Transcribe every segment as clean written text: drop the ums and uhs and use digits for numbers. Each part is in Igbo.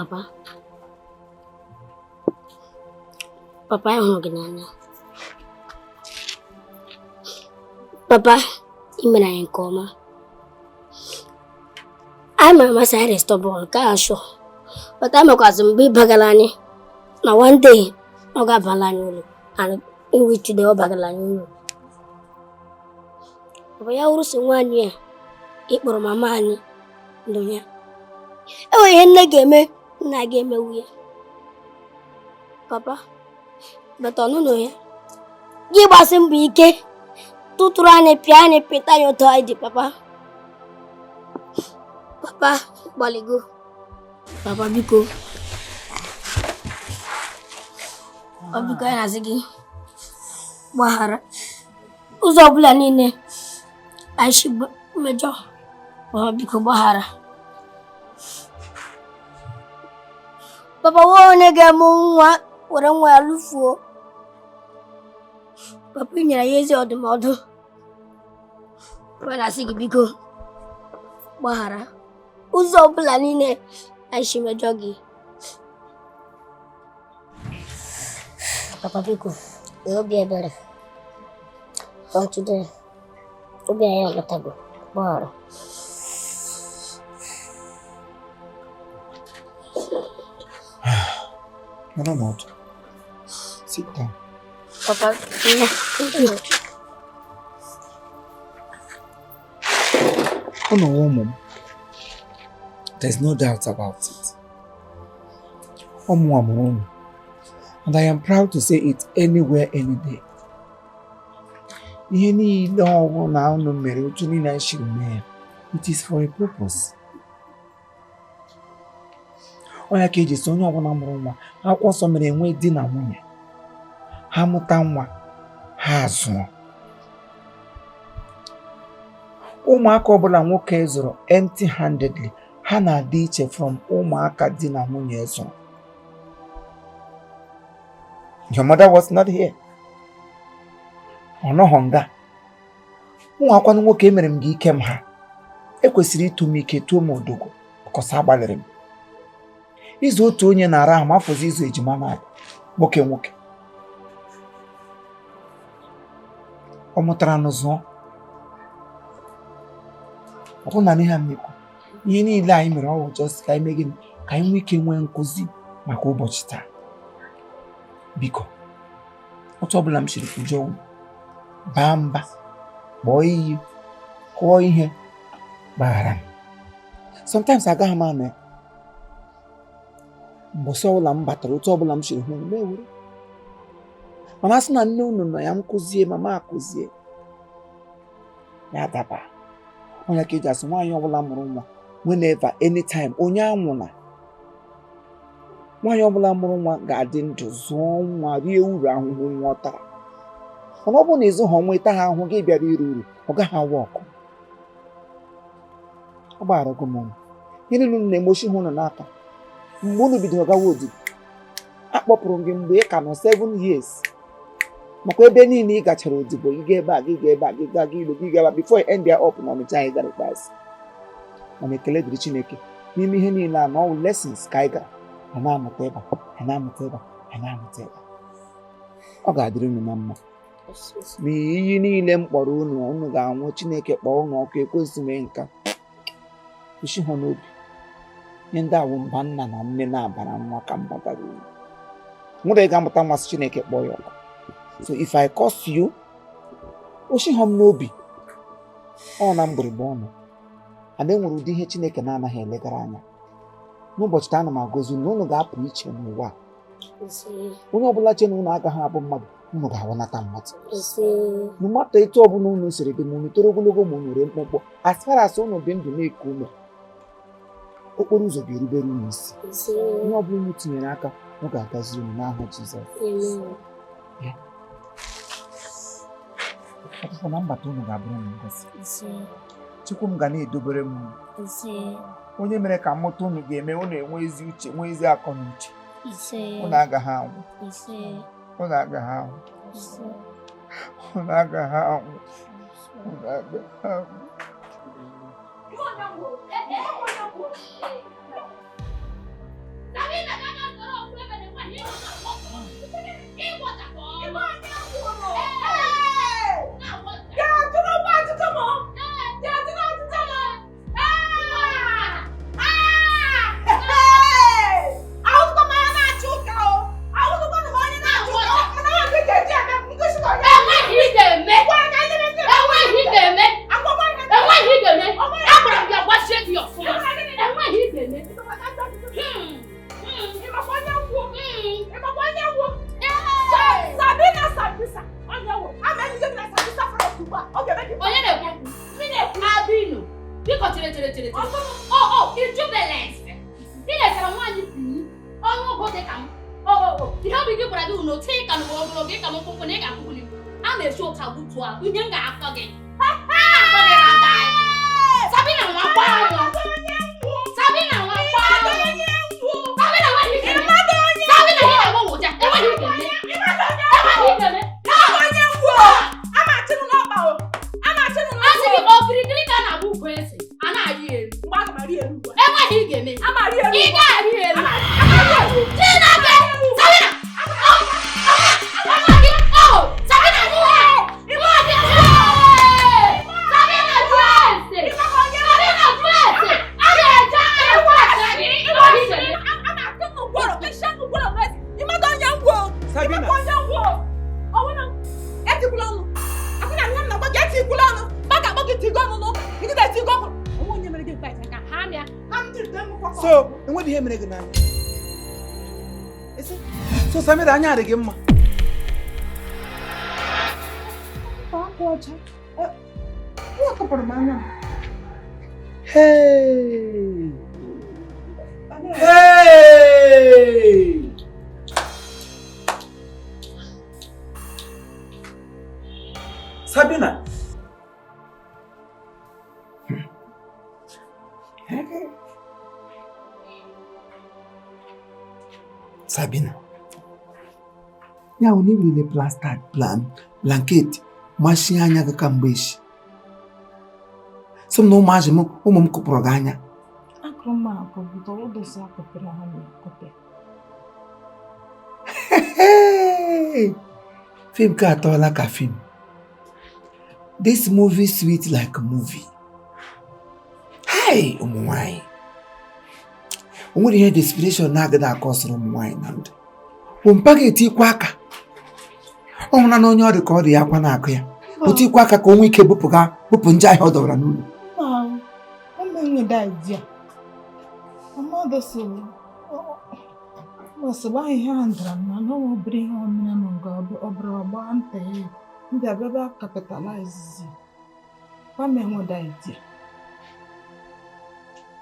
Papa, papa, anyị hụrụ gị n'anya. Papa, ị mere anyị nke ọma. Anyị mara amasị anyị stubborn nke a sure. But anyị makwazị mgbe ị bagara anyị na one day ọ ga-abala anyị uru, and in which today ọ bagara anyị uru. Papa, ya wụrụ si nwaanyị a ị kpọrọ mama anyị ndụ ya. E nwere ihe nne ga-eme, nna ga-emewu ya. Papa, but ọnụnụ ya gị gbasi mbọ ike tụtụrụ anyị, pịa anyị, pịta anyị otu anyị dị. Papa, papa gbaligo. Papa, biko, ọ biko, anyị na-asị gị gbaghara ụzọ ọbụla niile anyị si mejọ. Papa, biko gbaghara. Papa, nwa onye ga-eme nwa were nwa ya lụfuo. Papa, ị nyere ya ezi ọdụmọdụ. Papa, na-asị gị biko gbaghara ụzọ ọbụla niile anyị si mejọ gị. Papa, biko, nwee obi ebere. From today, obi anyị alọtago. Gbaghara. Nọrọ n'ọdụ. Sit down. Papa, nne, thank you. Unu wụ ụmụ m. There's no doubt about it. Ụmụ a mụrụ unu. And I am proud to say it anywhere, any day. Ihe niile ọbụla unu mere, otu niile anyị siri mee ya, it is for a purpose. Ọ ya ka eji sị onye ọbụla mụrụ nwa, akwụkwọ nsọ mere enwe di na nwunye. Ha mụta nwa, ha azụọ. Ụmụaka ọbụla nwoke zụrụ empty-handedly, ha na-adị iche from ụmụaka di na nwunye zụrụ. Your mother was not here. Ọ nọghọ nga. Ụmụakwanụ nwoke, emere m gị ike m ha. Ekwesịrị ịtụ m ike, tụọ m odogwu, because agbalịrị m. Izu otu onye na-ara ahụ, ma afọzi izu ejima na-abụ nwoke nwoke. Ọ mụtara nụ zụọ. Ọ bụ na ihe a m na-ekwu, ihe niile anyị mere ọwụ just ka anyị mee gịnị? Ka anyị nwee ike nwee nkụzi maka ụbọchị taa. Biko, otu ọbụla m siri kwujọọ unu, baa mba, kpọọ iyi, kụọ ihe, gbaghara m. Sometimes agaghị m anọ ya. Mbọsị ọbụla m batara, otu ọbụla m siri hụ unu, m ewere. Mana a sị na nne unu nọ ya, m kụzie, mama akụzie, ya daba. Onye ka eji asị nwaanyị ọbụla mụrụ nwa, whenever, anytime, onye anwụna. Nwaanyị ọbụla mụrụ nwa ga-adị ndụ zụọ nwa, rie uru ahụhụ nwa ọ tara. Mana ọ bụrụ na ịzụ ha nwa, ịta ha ahụhụ, gị bịara iri uru, ọ gaghị awa ọkụ. Ọ gbaghara gị m unu. Ihe niile unu na-emochi ha unu n'aka. Mgbe unu bidoro gawa odibo, akpọpụrụ m gị mgbe ị ka nọ 7 years. Makwa ebe niile ị gachara odibo, ị ga ebe a, gị ga ebe a, gị gaa gị ilo, gị ga ebe a, before you end there up na Ọnịcha anyị gara ikpeazụ. Mana ekele dịrị Chineke n'ime ihe niile a na ọwụ lessons ka anyị gara. A na-amụta ebe a, a na-amụta ebe a, a na-amụta ebe a. Ọ ga-adịrị unu na mma. Ma iyi niile m kpọrọ unu, unu ga-anwụ, Chineke kpọọ unu ọkụ, ekwesị mee nka. Kwụsị ha n'obi. Ihe ndị a wụ mba nna na nne na-abara nwa ka mba bara uru. Nwere ga-amụta nwa sị Chineke kpọọ ya ọkụ. So if I curse you, oshi ha m n'obi. Ọ na mgbịrịgba ọnụ. And e nwere ụdị ihe Chineke na-anaghị elegara anya. N'ụbọchị taa, ana m agọzi unu na unu ga-apụ iche n'ụwa a. Onye ọbụla che na unu agaghị abụ mmadụ, unu ga-awụnata mmadụ. No matter etu ọbụla unu siri dị, ma unu toro ogologo, ma unu ree mkpụmkpụ, as far as unu dị ndụ na-eku ume, okporo ụzọ ga-erubere unu isi. Ihe ọbụla unu tinyere aka, ọ ga-agaziri unu n'aha Jizọs. Ọpụpụ na mbata unu ga-abụrụ unu ngọzi. Chukwu m ga na-edobere m unu. Onye mere ka mmụta unu ga-eme unu enwe ezi uche, nwee ezi akọ na uche. Unu agaghị anwụ. Unu agaghị anwụ. Unu agaghị anwụ. Unu agaghị anwụ. So, enweghị ihe mere gị n'anya. So, Samira, anya adị gị mma. Hey! Hey! Sabina! Sabina, ya wụ na iwerele plasta blanket machie anya gị kamgbe echi. Sị m na ụmụazị m ụmụ m kụpụrụ gị anya. Fim ka atọọla ka fim. This movie sweet like a movie. Hey, ụmụ nwanyị. O nwere ihe desperation na-agaghị akọsịrị ụmụ nwaanyị na ndụ. Ompa ga-etikwa aka. Ọ hụla na onye ọ dị ka ọ dị ya akwa na-akụ ya. O tikwa aka ka o nwee ike bupụ nje ahịa ọ dọbara n'ụlọ.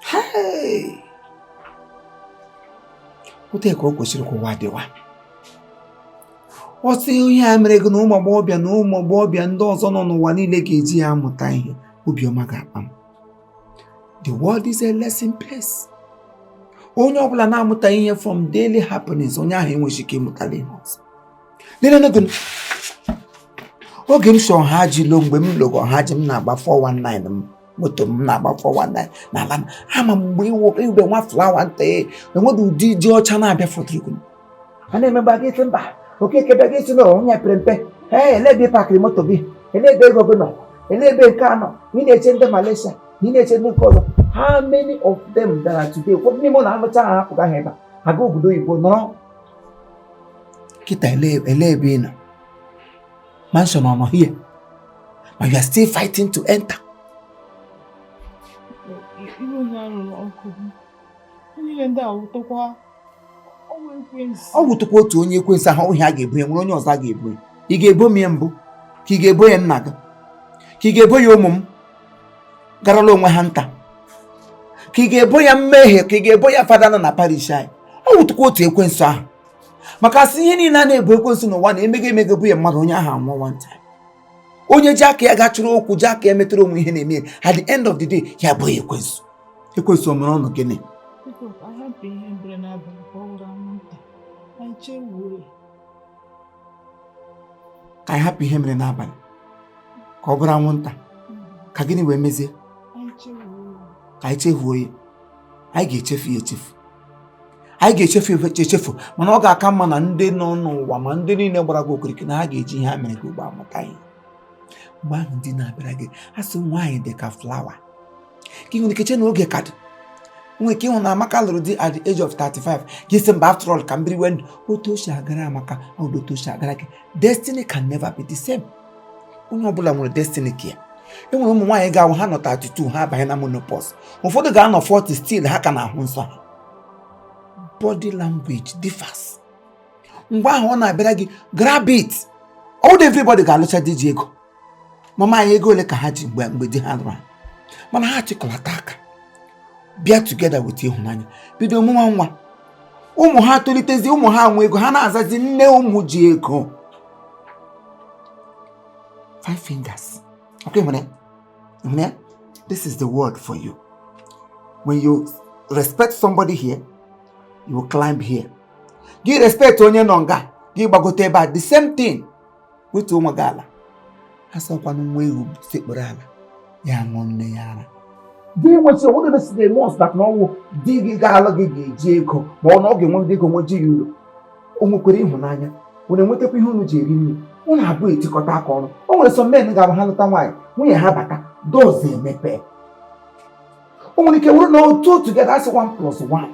Hey! Ote ka o kwesịrị ka ụwa dịwa. Ọ sị ihe a mere gị na ụmụ agbọghọbịa na ụmụ agbọghọbịa ndị ọzọ nọ n'ụwa niile ga-eji ya amụta ihe, obiọma ga-akpa m. The world is a lesson place. Onye ọbụla na-amụta ihe from daily happenings, onye ahụ enweghị ike ịmụtala ihe ọzọ. Lele gị, oge m so ọha ji lo mgbe m logo ọha ji m na-agba 419 m moto m na-agba 419 n'ala m ama m mgbe iwube nwa flawa nta enweghị ụdị ji ọcha na-abịa fọtụrụ a na-emegba gị isi mba okeke bịa gị isi na onye pere mpe. Ee, ele ebe ị pakịrị moto gị, ele ebe ego gị nọ, ele ebe nke a nọ, ị na-eche ndị Malaysia, ị na-eche ndị nke ọzọ. How many of them bịara today? Ụfọdụ n'ime ụlọ anụcha ha hapụga ha ebe a aga obodo oyibo nọrọ kịta. Ele ebe ị nọ? Mansion ọ nọ here, but you are still fighting to enter. Ọ wụtụkwa otu onye ekwensu ahụ ohi a ga-ebu ya, nwere onye ọzọ a ga-ebu ya. Ị ga-ebo m ya mbụ, ka ị ga-ebo ya nna gị, ka ị ga-ebo ya ụmụ m garala onwe ha nta, ka ị ga-ebo ya mmehie, ka ị ga-ebo ya fada nọ na parish anyị. Ọ wụtụkwa otu ekwensu ahụ, maka sị ihe niile a na-ebo ekwensu n'ụwa na-emega emega bụ ya mmadụ onye ahụ anwụọ one time. Onye ji aka ya gachụrụ okwu, ji aka ya metụrụ onwe ihe na-eme, at the end of the day ya bụ ekwensu. Ekwensu o mere ọnụ gịnị? Ka anyị hapụ ihe mere n'abalị ka ọ bụrụ anwụnta, ka gịnị wee mezie? Ka anyị chefuo ya. Anyị ga-echefu ya echefu. Anyị ga-echefu echefu, mana ọ ga-aka mma na ndị nọ n'ụwa ma ndị niile gbara gị okirikiri na ha ga-eji ihe ha mere gị ugbo amụta ihe. Mgbe ahụ di na-abịara gị, a sị nwaanyị dị ka flower, ka ị nwere ike che na oge ka dị. Nwere ike ịhụ na Amaka lụrụ di at the age of 35, gị sị mba, after all, ka m biriwe ndụ. Otu o si agara Amaka, ọ bụ otu o si agara gị. Destiny can never be the same. Onye ọbụla nwere destiny ka ya. E nwere ụmụ nwaanyị ga-awụ ha nọ 32, ha abanye na menopause. Ụfọdụ ga-anọ 40, still ha ka na-ahụ nsọ ha. Body language differs. Mgbe ahụ ọ na-abịara gị, grab it. All everybody ga-alụcha di ji ego. Mama anyị, ego ole ka ha ji mgbe di ha lụrụ ha? Mana ha chịkọlata aka bịa together with ịhụnanya, bido mụnwa nwa. Ụmụ ha tolitezi, ụmụ ha nwe ego, ha na-azazi nne ụmụ ji ego. Five fingers, okay? Nwere nwere, this is the word for you. When you respect somebody here, you will climb here. Gị respect onye nọ nga, gị gbagote ebe a. The same thing, wetuo onwe gị ala. Asọkwanụ nwa ewu sekpuru ala ya ṅụọ nne ya ara. Di nwesị onwe gị si na-eme ọsụta na ọnwụ di gị ga-alụ gị ga-eji ego, ma ọ na ọ ga-enwe ego nweji ya uru. O nwekwara ịhụnanya, unu enwetakwa ihe unu ji eri nri, unu abụọ etikọta aka ọnụ. O nwere some men ga-abụ ha lụta nwaanyị, nwunye ha bata, doors emepe. O nwere ike wụrụ na otu together, asị 1 plus 1,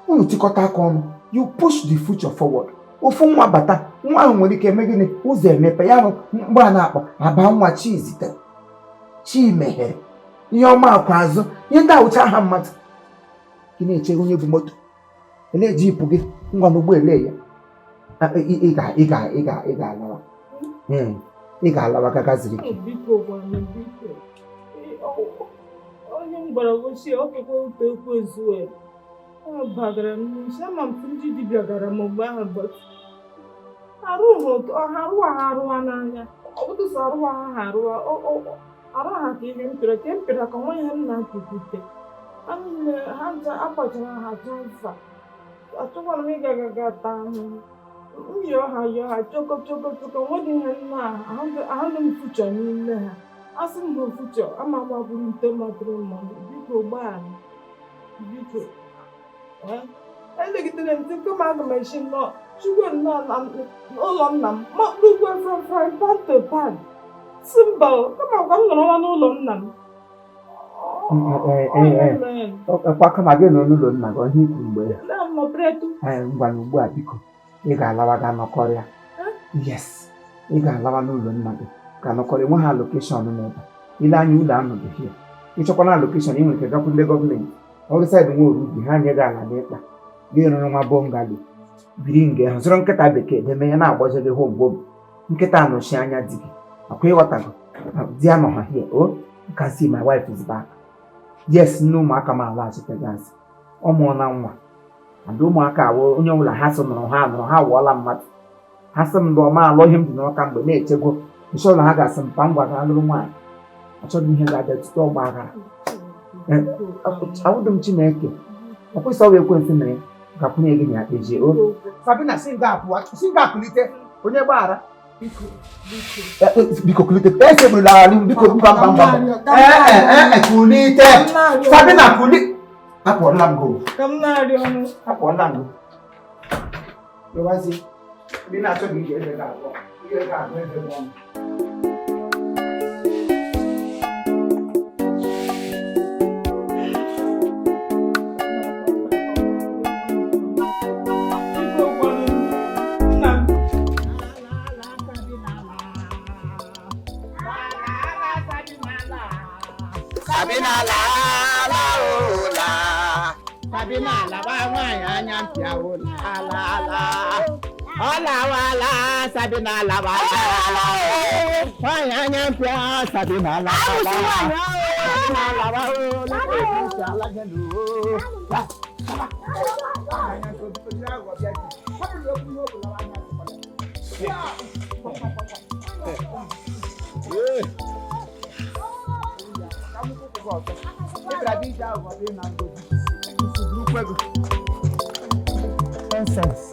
unu tikọta aka ọnụ, you push the future forward. Ofu nwa bata, nwa ahụ nwere ike eme gịnị? Ụzọ emepe ya. Bụ mgbe a na-akpọ aba nwa chi zitere, chi meghere, ihe ọma akwa azụ, ihe ndị awụcha aha mmadụ. Gị na-eche onye bụ moto ele jeep gị ngwa n'ugbo ele ya. Ị ga ị ga ị ga ị ga-alawa. Ị ga-alawa gaga zuru ike. Biko gwanụ, biko. Onye m gwara gosi ọkụkọ ụtọ ekwensu wee ọ bagara m n'isi. Ama m ndị dibịa gara m mgbe ahụ, but arụ ha ụtọ ha arụwa, ha arụwa n'anya. Ọ bụdụ sọ arụwa ha, ha arụwa arụ ha ka ihe m pịara ka m pịara ka nwa ihe m na-apịpụte ha niile. Ha ncha akpachara ha transfer. Achọkwara m ịga ga ga taa ahụhụ. M yọọ ha, yọọ ha, choko choko choko, nweghị ihe m na ahụghị m future n'ime ha. Asị m hụ future ama gbagburu nte matrimony. Biko gbaghara, biko. Elegidere m sị kama aga m esi nnọọ chukwu nnọọ na n'ụlọ nna m makpurukwe from frying pan to pan. Si mba o, kama ka m nọrọwa n'ụlọ nna m. Ọkwa kama gị nọ n'ụlọ nna gị, ọhịa ikwu mgbe ya. Nọpretu. Ee, ngwa na ugbu a, biko, ị ga-alawa ga nọkọrịa. Yes, ị ga-alawa n'ụlọ nna gị ga nọkọrịa. Nwe ha allocation n'ebe ile anya ụlọ anọghị hie. Ịchọkwana allocation, ị nwere ike gakwu ndị gọọmenti ọrụ side nwe oru ubi, ha nye gị ala n'ịkpa gị, rụrụ nwa bungalow, biri nga ahụ, zụrụ nkịta bekee deme ya na-agbaje gị home home. Nkịta anọchi anya di gị. Akwa ịghọtago di anọ ha here. O you can see my wife is back. Yes, nne ụmụaka m alaghachite azụ. Ọ mụọ na nwa and ụmụaka awụ onye ọbụla ha sị nụrụ ha nụrụ, ha wụọla mmadụ. Ha sị m lụọ, ma alụọ. Ihe m dị n'ọka mgbe na-echegwo nche ụlọ, ha ga-asị m pa ngwa ga lụrụ nwaanyị. Achọghị m ihe ga-abịa tutu ọgba aghara. Awụdụ m Chineke, ọ kwesị ọwa ekwensị mere gakwunye gị na ya kpejie o. Sabina, si nga apụwa, si nga kulite onye gbaghara. Biko kulite, esegbulila ala, biko. Mba, mba, mba, ee ee ee, kulite Sabina, kuli. Apụọla m go. Ka m na-arịọ ọnụ. Apụọla m go. Ịwazi ndị na-achọghị ije eze ga-abụọ ihe ga-abụ eze bụ ọnụ. Biko gwanụ nna m. Sabina la la o la. Sabina lawa nwaanyị anya mpịa o la la la. Ọ lawala, Sabina lawa la la. Nwaanyị anya mpịa, Sabina lawa la. Sabina lawa o la la la o. La. Anya ntị, obi jiri aghụghọ bịa ji. Hapụrụ okwu ihe o bụ lawa anya ntị. Ya. Ka m kwụkwụ gị ọtọ. Ị bịara bịa iji aghụghọ bịa na ngozi. Nsogbu ukwe gị. Nonsense.